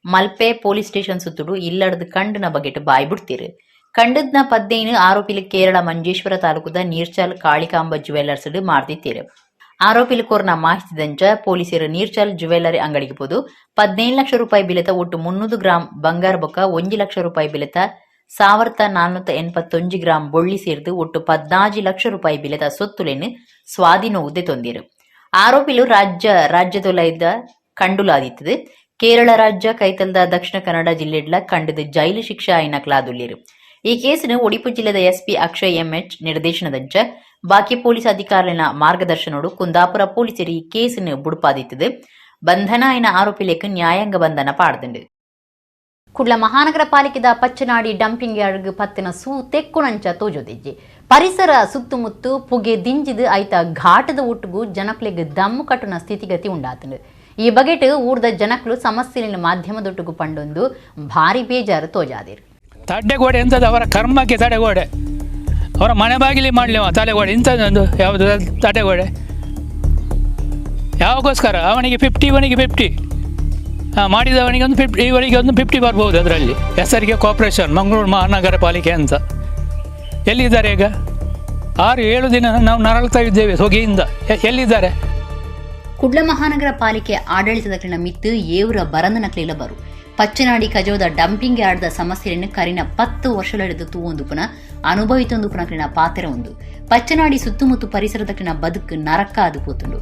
Malpe police station ಸುತ್ತುಡು ಇಲ್ಲಡದು ಕಂಡನ ಬಗೆಟ್ ಬಾಯ್ ಬಿಡ್ತೀರು. ಕಂಡದ್ನ 15 ಆರೋಪಿಲು ಕೇರಳ ಮಂಜೇಶ್ವರ ತಾಲೂಕುದ ನೀರ್ಚಾಲ್ ಕಾಳಿಕಾಂಬ ಜುವೆಲ್ಲರ್ಸ್ ಮಾರ್ದಿತ್ತೀರು. ಆರೋಪಿಲು ಕೋರ್ನ ಮಾಹಿತಿದಂಚ ಪೊಲೀಸರು ನೀರ್ಚಾಲ್ ಜುವೆಲ್ಲರಿ ಅಂಗಡಿಗೆ ಪೋದು 15 ಲಕ್ಷ ರೂಪಾಯಿ ಬಿಲೆತ ಒಟ್ಟು 300 ಗ್ರಾಂ ಬಂಗಾರ ಬೊಕ್ಕ 1 ಲಕ್ಷ ರೂಪಾಯಿ ಬಿಲೆತ 1481 ಗ್ರಾಂ ಬೊಳ್ಳಿ ಸೇರ್ದು ಒಟ್ಟು 14 ಲಕ್ಷ ರೂಪಾಯಿ ಬಿಲೆತ ಸೊತ್ತುಲೆನ್ ಸ್ವಾಧೀನ ತಂದಿರು. ಆರೋಪಿಲು ರಾಜ್ಯದೊಲೈದ ಕಂಡುಲಾದಿತ್ತದು. ಕೇರಳ ರಾಜ್ಯ ಕೈತಲ್ದ ದಕ್ಷಿಣ ಕನ್ನಡ ಜಿಲ್ಲೆಡ್ಲ ಕಂಡದ ಜೈಲು ಶಿಕ್ಷೆ ಆಯ್ನಕ್ಲಾದುಲ್ಲೇರು. ಈ ಕೇಸಿನ ಒಡಿಪು ಜಿಲ್ಲೆದ ಎಸ್ಪಿ ಅಕ್ಷಯ್ ಎಂಎಚ್ ನಿರ್ದೇಶನದಂಚ ಬಾಕಿ ಪೊಲೀಸ್ ಅಧಿಕಾರಿಗಳ ಮಾರ್ಗದರ್ಶನೋಡು ಕುಂದಾಪುರ ಪೊಲೀಸರು ಈ ಕೇಸಿನ ಬುಡುಪಾದಿತ್ತದು. ಬಂಧನ ಆಯ್ನ ಆರೋಪಿಲೇಕ್ ನ್ಯಾಯಾಂಗ ಬಂಧನ ಪಾಡ್ದುಂಡು. ಕುಡ್ಲ ಮಹಾನಗರ ಪಾಲಿಕೆದ ಪಚ್ಚನಾಡಿ ಡಂಪಿಂಗ್ ಯಾರ್ಡ್ಗ್ ಪತ್ತಿನ ಸೂ ತೆಕ್ಕುಣಂಚ ತೋಜೋದಿಜ್ಜಿ. ಪರಿಸರ ಸುತ್ತಮುತ್ತ ಪುಗೆ ದಿಂಜಿದು ಐತ ಘಾಟದ ಒಟ್ಟುಗು ಜನಕ್ಲೆಗ್ ದಮ್ಮು ಕಟ್ಟುನ ಸ್ಥಿತಿಗತಿ ಉಂಡಾತುಂಡು. ಈ ಬಗೆಟ್ ಊರ್ದ ಜನಕ್ಲು ಸಮಸ್ಯೆಲಿನ ಮಾಧ್ಯಮದೊಟ್ಟುಗು ಪಂಡೊಂದು ಭಾರಿ ಬೇಜಾರು ತೋಜಾದಿರು. ತಡ್ಡೆಗೋಡೆ ಎಂಥದ್ದು ಅವರ ಕರ್ಮಕ್ಕೆ ತಡೆಗೋಡೆ, ಅವರ ಮನೆ ಬಾಗಿಲಿ ಮಾಡಲಿ ತಡೆಗೋಡೆ ಇಂಥದ್ದೊಂದು ಯಾವುದು ತಡೆಗೋಡೆ ಯಾವಾಗೋಸ್ಕರ? ಅವನಿಗೆ 50, ಇವನಿಗೆ 50, ಮಾಡಿದವನಿಗೆ ಒಂದು 50, ಇವರಿಗೆ ಒಂದು 50 ಬರ್ಬೋದು. ಅದರಲ್ಲಿ ಹೆಸರಿಗೆ ಕಾರ್ಪೊರೇಷನ್ ಮಂಗಳೂರು ಮಹಾನಗರ ಪಾಲಿಕೆ ಅಂತ ಎಲ್ಲಿದ್ದಾರೆ ಈಗ? 6-7 ದಿನ ನಾವು ನರಳ್ತಾ ಇದ್ದೇವೆ ಹೊಗೆಯಿಂದ. ಎಲ್ಲಿದ್ದಾರೆ? ಕುಡ್ಲ ಮಹಾನಗರ ಪಾಲಿಕೆ ಆಡಳಿತದ ಮಿತ್ತು ಏವ್ರ ಬರಂದನಕ್ಲಿಲ್ಲ ಬರು ಪಚ್ಚನಾಡಿ ಕಜೋದ ಡಂಪಿಂಗ್ ಯಾರ್ಡ್ದ ಸಮಸ್ಯೆಯನ್ನು ಕರಿನ 10 ವರ್ಷಗಳಿಡಿದು ತೂವೊಂದು ಪುನ ಅನುಭವಿತೊಂದು ಪುನಕ್ಲಿನ ಪಾತ್ರ ಒಂದು ಪಚ್ಚನಾಡಿ ಸುತ್ತಮುತ್ತ ಪರಿಸರದ ಬದುಕು ನರಕ ಅದು ಪೋತುಂಡು.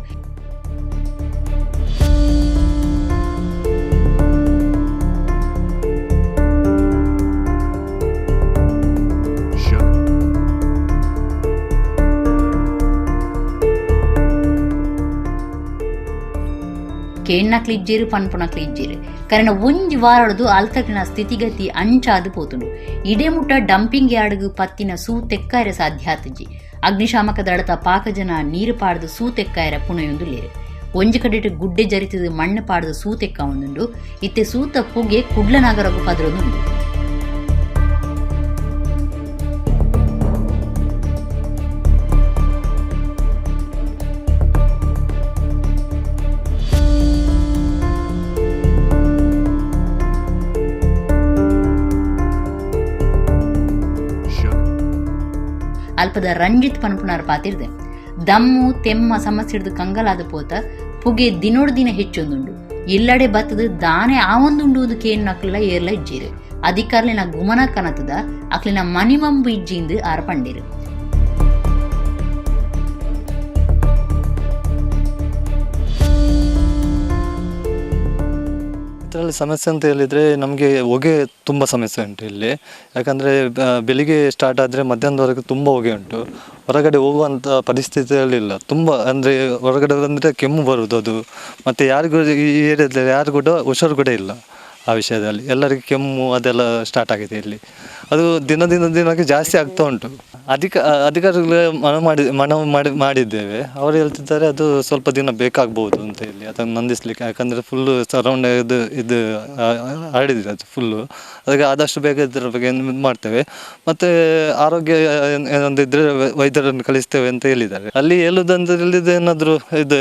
ಕೇಣ್ಣಕ್ಲಿಜ್ಜೇರು ಪನ್ಪುನಕ್ಲಿಜ್ಜೇರು ಕರಣ ಒಂಜಿ ವಾರಡ್ದು ಅಲ್ತಕ್ಲಿನ ಸ್ಥಿತಿಗತಿ ಅಂಚಾದು ಪೋತುಂಡು. ಇಡೆ ಮುಟ್ಟ ಡಂಪಿಂಗ್ ಯಾರ್ಡ್ಗ್ ಪತ್ತಿನ ಸೂ ತೆಕ್ಕಾಯರೆ ಸಾಧ್ಯ ಆತುಜಿ. ಅಗ್ನಿಶಾಮಕ ದಳತ ಪಾಕ ಜನ ನೀರು ಪಾಡ್ದು ಸೂ ತೆಕ್ಕಾಯರ ಪುಣೆಯೊಂದುಲ್ಲೆರ್. ಒಂಜಿ ಕಡೆಟ್ ಗುಡ್ಡೆ ಜರಿತದು ಮಣ್ಣು ಪಾಡ್ದು ಸೂ ತೆಕ್ಕ ಒಂದುಂಡು. ಇತ್ತೆ ಸೂತ ಪುಗೆ ಕುಡ್ಲ ನಗರಗು ಪದರೊಂದುಂಡು. ಅಲ್ಪದ ರಂಜಿತ್ ಪನ್ಪುನಾರ್ ಪಾತಿರ್ದೆ ದಮ್ಮು ತೆಮ್ಮ ಸಮಸ್ಯೆಡ್ದು ಕಂಗಲಾದ ಪೋತ ಪುಗೆ ದಿನೋಡ್ ದಿನ ಹೆಚ್ಚೊಂದುಂಡು. ಇಲ್ಲಡೆ ಬತ್ತದ ದಾನೆ ಆವೊಂದುಂಡು ಕೇನ್ನಕ್ಲ ಏರ್ಲ ಇಜ್ಜೇರು. ಅಧಿಕಾರ್ಲಿನ ಗುಮನ ಕನತದ ಅಕ್ಲಿನ ಮನಿಮಂಬು ಇಜ್ಜಿಂದು ಆರ್ ಪಂಡೇರು. ಇದರಲ್ಲಿ ಸಮಸ್ಯೆ ಅಂತ ಹೇಳಿದರೆ ನಮಗೆ ಹೊಗೆ ತುಂಬ ಸಮಸ್ಯೆ ಉಂಟು ಇಲ್ಲಿ. ಯಾಕಂದರೆ ಬೆಳಿಗ್ಗೆ ಸ್ಟಾರ್ಟ್ ಆದರೆ ಮಧ್ಯಾಹ್ನದವರೆಗೆ ತುಂಬ ಹೊಗೆ ಉಂಟು. ಹೊರಗಡೆ ಹೋಗುವಂಥ ಪರಿಸ್ಥಿತಿಯಲ್ಲಿಲ್ಲ. ತುಂಬ ಅಂದರೆ ಹೊರಗಡೆ ಬಂದರೆ ಕೆಮ್ಮು ಬರುವುದು ಅದು. ಮತ್ತು ಯಾರಿಗೂ ಈ ಏರಿಯಾದಲ್ಲಿ ಯಾರು ಕೂಡ ಹುಷಾರು ಕೂಡ ಇಲ್ಲ ಆ ವಿಷಯದಲ್ಲಿ. ಎಲ್ಲರಿಗೂ ಕೆಮ್ಮು ಅದೆಲ್ಲ ಸ್ಟಾರ್ಟ್ ಆಗಿದೆ ಇಲ್ಲಿ. ಅದು ದಿನ ದಿನ ದಿನಕ್ಕೆ ಜಾಸ್ತಿ ಆಗ್ತಾ ಉಂಟು. ಅಧಿಕಾರಿಗಳು ಮನವಿ ಮಾಡಿದ್ದೇವೆ. ಅವರು ಹೇಳ್ತಿದ್ದಾರೆ ಅದು ಸ್ವಲ್ಪ ದಿನ ಬೇಕಾಗ್ಬೋದು ಅಂತ ಹೇಳಿ ಅದನ್ನು ನಂದಿಸಲಿಕ್ಕೆ. ಯಾಕಂದರೆ ಫುಲ್ಲು ಸರೌಂಡ್ ಇದು ಇದು ಹರಡಿದೆ ಅದು ಫುಲ್ಲು. ಅದಕ್ಕೆ ಆದಷ್ಟು ಬೇಗ ಇದರ ಬಗ್ಗೆ ಇದು ಮಾಡ್ತೇವೆ. ಮತ್ತು ಆರೋಗ್ಯ ಏನೊಂದಿದ್ದರೆ ವೈದ್ಯರನ್ನು ಕಳಿಸ್ತೇವೆ ಅಂತ ಹೇಳಿದ್ದಾರೆ. ಅಲ್ಲಿ ಹೇಳುವುದಂತ ಹೇಳಿದ್ರೆ ಏನಾದರೂ ಇದು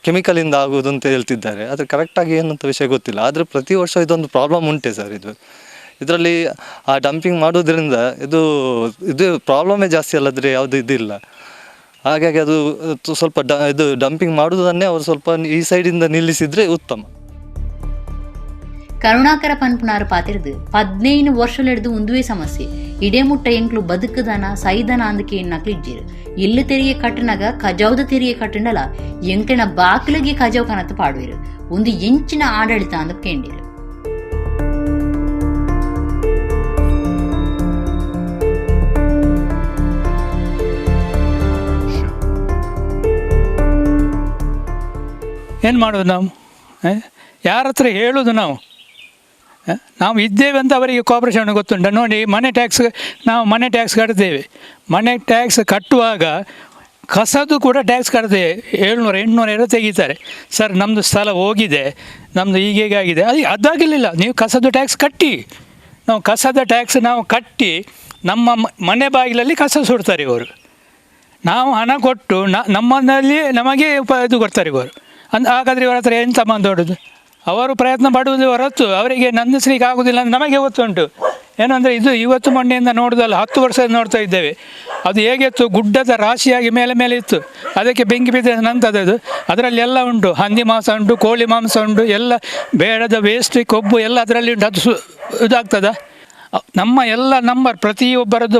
ಕೆಮಿಕಲಿಂದ ಆಗುವುದು ಅಂತ ಹೇಳ್ತಿದ್ದಾರೆ. ಆದರೆ ಕರೆಕ್ಟಾಗಿ ಏನಂತ ವಿಷಯ ಗೊತ್ತಿಲ್ಲ. ಆದರೆ ಪ್ರತಿ ವರ್ಷ ಇದೊಂದು ಪ್ರಾಬ್ಲಮ್ ಉಂಟೆ ಸರ್. ಇದು ಇದರಲ್ಲಿ ಆ ಡಂಪಿಂಗ್ ಮಾಡೋದ್ರಿಂದ ಇದು ಇದು ಪ್ರಾಬ್ಲಮೇ ಜಾಸ್ತಿ ಅಲ್ಲದ್ರೆ ಯಾವುದು ಇದಿಲ್ಲ. ಹಾಗಾಗಿ ಅದು ಸ್ವಲ್ಪ ಇದು ಡಂಪಿಂಗ್ ಮಾಡುವುದನ್ನೇ ಅವರು ಸ್ವಲ್ಪ ಈ ಸೈಡಿಂದ ನಿಲ್ಲಿಸಿದರೆ ಉತ್ತಮ. ಕರುಣಾಕರ ಪನ್ಪುನಾರು ಪಾತಿರ್ದು 15 ವರ್ಷಲೆಡ್ದು ಉಂದುವೇ ಸಮಸ್ಯೆ. ಇಡೇ ಮುಟ್ಟ ಎಂಕ್ಲು ಬದುಕುದನ ಸೈದನ ಅಂದಕ್ಕೆ ಎನ್ನಕ್ಲು ಇಜ್ಜೇರು. ಇಲ್ಲು ತೆರಿಗೆ ಕಟ್ಟನಾಗ ಕಜಾವ್ದ ತೆರಿಗೆ ಕಟ್ಟಂಡಲ ಎಂಕ್ಲಿನ ಬಾಕ್ಲಿಗೆ ಕಜಾವ್ ಕನತ ಪಾಡುವೆರು. ಒಂದು ಎಂಚಿನ ಆಡಳಿತ ಅಂದ ಕೇಂಡಿರು. ಏನು ಮಾಡೋದು ನಾವು? ಯಾರ ಹತ್ರ ಹೇಳೋದು ನಾವು? ನಾವು ಇದ್ದೇವೆ ಅಂತ ಅವರಿಗೆ ಕೋಪರೇಷನ್ ಗೊತ್ತುಂಟ ನೋಡಿ. ಮನೆ ಟ್ಯಾಕ್ಸ್, ನಾವು ಮನೆ ಟ್ಯಾಕ್ಸ್ ಕಟ್ತೇವೆ. ಮನೆ ಟ್ಯಾಕ್ಸ್ ಕಟ್ಟುವಾಗ ಕಸದು ಕೂಡ ಟ್ಯಾಕ್ಸ್ ಕಟ್ತೇವೆ. 700 800 ಏನೋ ತೆಗೀತಾರೆ. ಸರ್ ನಮ್ಮದು ಸ್ಥಳ ಹೋಗಿದೆ, ನಮ್ಮದು ಹೀಗೀಗಾಗಿದೆ, ಅದು ಅದಾಗಲಿಲ್ಲ. ನೀವು ಕಸದು ಟ್ಯಾಕ್ಸ್ ಕಟ್ಟಿ, ನಾವು ಕಸದ ಟ್ಯಾಕ್ಸ್ ನಾವು ಕಟ್ಟಿ ನಮ್ಮ ಮನೆ ಬಾಗಿಲಲ್ಲಿ ಕಸ ಸುಡ್ತಾರೆ ಇವರು. ನಾವು ಹಣ ಕೊಟ್ಟು ನಮ್ಮಲ್ಲಿ ನಮಗೆ ಇದು ಕೊಡ್ತಾರೆ ಇವರು. ಹಾಗಾದರೆ ಇವರ ಹತ್ರ ಎಂತ ಮಾತಾಡೋದು? ಅವರು ಪ್ರಯತ್ನ ಪಡುವುದು ಹೊರತು ಅವರಿಗೆ ನಂದಿಸ್ಲಿಕ್ಕೆ ಆಗೋದಿಲ್ಲ ಅಂತ ನಮಗೆ ಗೊತ್ತುಂಟು. ಏನಂದರೆ ಇದು ಇವತ್ತು ಮೊನ್ನೆಯಿಂದ ನೋಡೋದಲ್ಲ, 10 ವರ್ಷದಿಂದ ನೋಡ್ತಾ ಇದ್ದೇವೆ. ಅದು ಹೇಗಿತ್ತು, ಗುಡ್ಡದ ರಾಶಿಯಾಗಿ ಮೇಲೆ ಮೇಲೆ ಇತ್ತು. ಅದಕ್ಕೆ ಬೆಂಕಿ ಬಿದ್ದ ನಂತದ್ದು ಅದು. ಅದರಲ್ಲಿ ಎಲ್ಲ ಉಂಟು, ಹಂದಿ ಮಾಂಸ ಉಂಟು, ಕೋಳಿ ಮಾಂಸ ಉಂಟು, ಎಲ್ಲ ಬೇಡದ ವೇಸ್ಟ್ ಕೊಬ್ಬು ಎಲ್ಲ ಅದರಲ್ಲಿ ಉಂಟು. ಅದು ಇದಾಗ್ತದ? ನಮ್ಮ ಎಲ್ಲ ನಂಬರ್, ಪ್ರತಿಯೊಬ್ಬರದ್ದು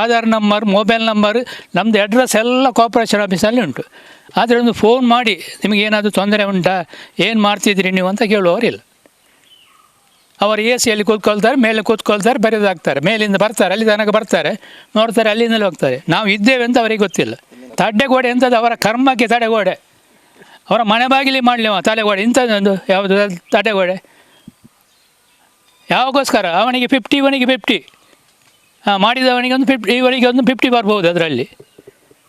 ಆಧಾರ್ ನಂಬರ್, ಮೊಬೈಲ್ ನಂಬರ್, ನಮ್ಮದು ಅಡ್ರೆಸ್ ಎಲ್ಲ ಕಾರ್ಪೊರೇಷನ್ ಆಫೀಸಲ್ಲಿ ಉಂಟು. ಆದರೆ ಒಂದು ಫೋನ್ ಮಾಡಿ ನಿಮಗೆ ಏನಾದರೂ ತೊಂದರೆ ಉಂಟಾ, ಏನು ಮಾಡ್ತಿದ್ರಿ ನೀವು ಅಂತ ಕೇಳುವವರಿಲ್ಲ. ಅವರು ಎ ಸಿಯಲ್ಲಿ ಕೂತ್ಕೊಳ್ತಾರೆ, ಮೇಲೆ ಕೂತ್ಕೊಳ್ತಾರೆ, ಬರೆದಾಕ್ತಾರೆ, ಮೇಲಿಂದ ಬರ್ತಾರೆ, ಅಲ್ಲಿ ತನಕ ಬರ್ತಾರೆ, ನೋಡ್ತಾರೆ, ಅಲ್ಲಿಂದಲೇ ಹೋಗ್ತಾರೆ. ನಾವು ಇದ್ದೇವೆ ಅಂತ ಅವರಿಗೆ ಗೊತ್ತಿಲ್ಲ. ತಡೆಗೋಡೆ ಎಂಥದ್ದು ಅವರ ಕರ್ಮಕ್ಕೆ ತಡೆಗೋಡೆ. ಅವರ ಮನೆ ಬಾಗಿಲಿ ಮಾಡಲಿ ತಡೆಗೋಡೆ ಇಂಥದ್ದೊಂದು ಯಾವುದು ತಡೆಗೋಡೆ ಯಾವಾಗೋಸ್ಕರ? ಅವನಿಗೆ 50, ಇವನಿಗೆ 50, ಮಾಡಿದವನಿಗೆ ಒಂದು 50, ಇವನಿಗೆ ಒಂದು 50 ಬರ್ಬೋದು. ಅದರಲ್ಲಿ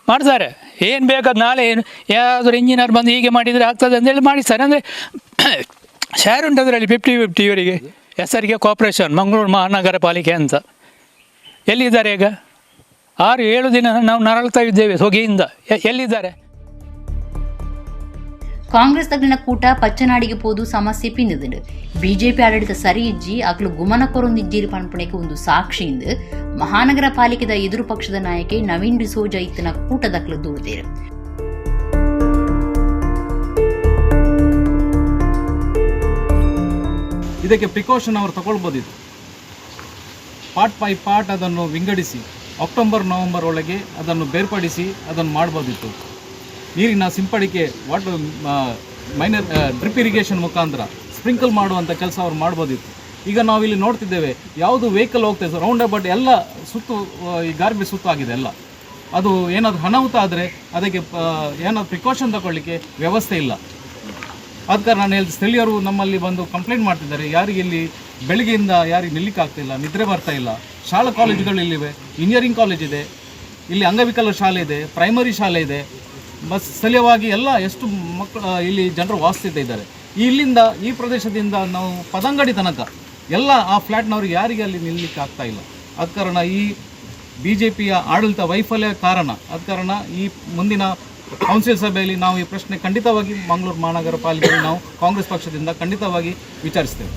ಮಾಡ್ತಾರೆ. ಏನು ಬೇಕಾದ ನಾಳೆ ಏನು ಯಾರಾದರೂ ಇಂಜಿನಿಯರ್ ಬಂದು ಹೀಗೆ ಮಾಡಿದರೆ ಆಗ್ತದೆ ಅಂತೇಳಿ ಮಾಡಿಸ್ತಾರೆ. ಅಂದರೆ ಶೇರ್ ಉಂಟು ಅದರಲ್ಲಿ 50-50 ಇವರಿಗೆ. ಹೆಸರಿಗೆ ಕಾರ್ಪೊರೇಷನ್, ಮಂಗಳೂರು ಮಹಾನಗರ ಪಾಲಿಕೆ ಅಂತ. ಎಲ್ಲಿದ್ದಾರೆ ಈಗ? 6-7 ದಿನ ನಾವು ನರಳ್ತಾ ಇದ್ದೇವೆ ಹೊಗೆಯಿಂದ. ಎಲ್ಲಿದ್ದಾರೆ? ಕಾಂಗ್ರೆಸ್ ತಗ್ಲಿನ ಕೂಟ ಪಚ್ಚನಾಡಿಗೆ ಪೋದು ಸಮಸ್ಯೆ ಪಿಂದಿದುಂಡು. ಬಿಜೆಪಿ ಆಡಳಿತ ಸರಿ ಇಜ್ಜಿ ಅಕ್ಲು ಗುಮನ ಕೊರೊಂದಿಜ್ಜಿರು ಪನ್ಪುಣೆಗೆ ಒಂದು ಸಾಕ್ಷಿಯಿಂದ ಮಹಾನಗರ ಪಾಲಿಕೆದ ಎದುರು ಪಕ್ಷದ ನಾಯಕೆ ನವೀನ್ ಡಿಸೋಜ ಇತ್ತಿನ ಕೂಟದಕ್ಲು ದೂರ್ದೇರು. ಇದಕ್ಕೆ ಪ್ರಿಕಾಷನ್ ಅವರು ತಗೊಳ್ಬೋದಿತ್ತು. ಪಾರ್ಟ್ ಬೈ ಪಾರ್ಟ್ ಅದನ್ನು ವಿಂಗಡಿಸಿ ಅಕ್ಟೋಬರ್ ನವಂಬರ್ ಒಳಗೆ ಅದನ್ನು ಬೇರ್ಪಡಿಸಿ ಅದನ್ನು ಮಾಡ್ಬೋದಿತ್ತು. ನೀರಿನ ಸಿಂಪಡಿಕೆ ವಾಟರ್ ಮೈನರ್ ಡ್ರಿಪ್ ಇರಿಗೇಷನ್ ಮುಖಾಂತರ ಸ್ಪ್ರಿಂಕಲ್ ಮಾಡುವಂಥ ಕೆಲಸ ಅವ್ರು ಮಾಡ್ಬೋದಿತ್ತು. ಈಗ ನಾವಿಲ್ಲಿ ನೋಡ್ತಿದ್ದೇವೆ ಯಾವುದು ವೆಹಿಕಲ್ ಹೋಗ್ತದೆ ರೌಂಡ್ ಅಬೌಟ್ ಎಲ್ಲ ಸುತ್ತು, ಈ ಗಾರ್ಬೇಜ್ ಸುತ್ತು ಆಗಿದೆ ಎಲ್ಲ. ಅದು ಏನಾದರೂ ಅನಾಹುತ ಆದರೆ ಅದಕ್ಕೆ ಏನಾದರೂ ಪ್ರಿಕಾಷನ್ ತಗೊಳ್ಳಿಕ್ಕೆ ವ್ಯವಸ್ಥೆ ಇಲ್ಲ. ಆದ ಕಾರಣ ನಾನು ಹೇಳಿದ ಸ್ಥಳೀಯರು ನಮ್ಮಲ್ಲಿ ಬಂದು ಕಂಪ್ಲೇಂಟ್ ಮಾಡ್ತಿದ್ದಾರೆ, ಯಾರಿಗೆ ಇಲ್ಲಿ ಬೆಳಿಗ್ಗೆಯಿಂದ ಯಾರಿಗೆ ನಿಲ್ಲಿಕ್ಕಾಗ್ತಿಲ್ಲ, ನಿದ್ರೆ ಬರ್ತಾ ಇಲ್ಲ. ಶಾಲಾ ಕಾಲೇಜುಗಳು ಇಲ್ಲಿವೆ, ಇಂಜಿನಿಯರಿಂಗ್ ಕಾಲೇಜ್ ಇದೆ, ಇಲ್ಲಿ ಅಂಗವಿಕಲ ಶಾಲೆ ಇದೆ, ಪ್ರೈಮರಿ ಶಾಲೆ ಇದೆ. ಬಸ್ ಸ್ಥಳೀಯವಾಗಿ ಎಲ್ಲ ಎಷ್ಟು ಮಕ್ಕಳು ಇಲ್ಲಿ ಜನರು ವಾಸಿಸ್ತಾ ಇದ್ದಾರೆ. ಇಲ್ಲಿಂದ ಈ ಪ್ರದೇಶದಿಂದ ನಾವು ಪದಂಗಡಿ ತನಕ ಎಲ್ಲ ಆ ಫ್ಲ್ಯಾಟ್ನವ್ರಿಗೆ ಯಾರಿಗೆ ಅಲ್ಲಿ ನಿಲ್ಲಲಿಕ್ಕೆ ಆಗ್ತಾ ಇಲ್ಲ. ಆದ ಕಾರಣ ಈ BJಪಿಯ ಆಡಳಿತ ವೈಫಲ್ಯ ಕಾರಣ. ಆದ ಕಾರಣ ಈ ಮುಂದಿನ ಕೌನ್ಸಿಲ್ ಸಭೆಯಲ್ಲಿ ನಾವು ಈ ಪ್ರಶ್ನೆ ಖಂಡಿತವಾಗಿ ಮಂಗಳೂರು ಮಹಾನಗರ ಪಾಲಿಕೆಯಲ್ಲಿ ನಾವು ಕಾಂಗ್ರೆಸ್ ಪಕ್ಷದಿಂದ ಖಂಡಿತವಾಗಿ ವಿಚಾರಿಸ್ತೇವೆ.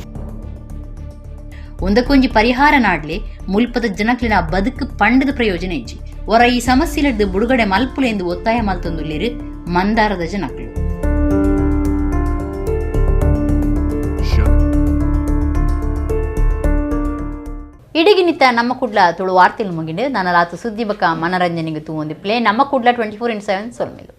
ಒಂದಕ್ಕೊಂಜಿ ಪರಿಹಾರ ನಾಡ್ಲೆ ಮುಲ್ಪದ ಜನಕ್ಲಿನ ಬದುಕು ಪಂಡದ ಪ್ರಯೋಜನ ಇಜ್ಜಿ ಹೊರ ಈ ಸಮಸ್ಯೆಲಿಡ್ದು ಬುಡುಗಡೆ ಮಲ್ಪುಲೆ ಎಂದು ಒತ್ತಾಯ ಮಲ್ತೊಂದುಲ್ಲೇರು ಮಂದಾರದ ಜನಕ್ಲು. ಇಡಗಿನಿತ ನಮ್ಮ ಕುಡ್ಲ ತುಳು ವಾರ್ತೆಲು ಮುಗಿಂಡು ನನ್ನ ಲಾತು ಸುದ್ದಿ ಬಕ್ಕ ಮನರಂಜನೆಗೆ ತೂ ಒಂದು ಪ್ಲೇ ನಮ್ಮ ಕುಡ್ಲ 24x7 ಸೊಲ್ಮೆಲು.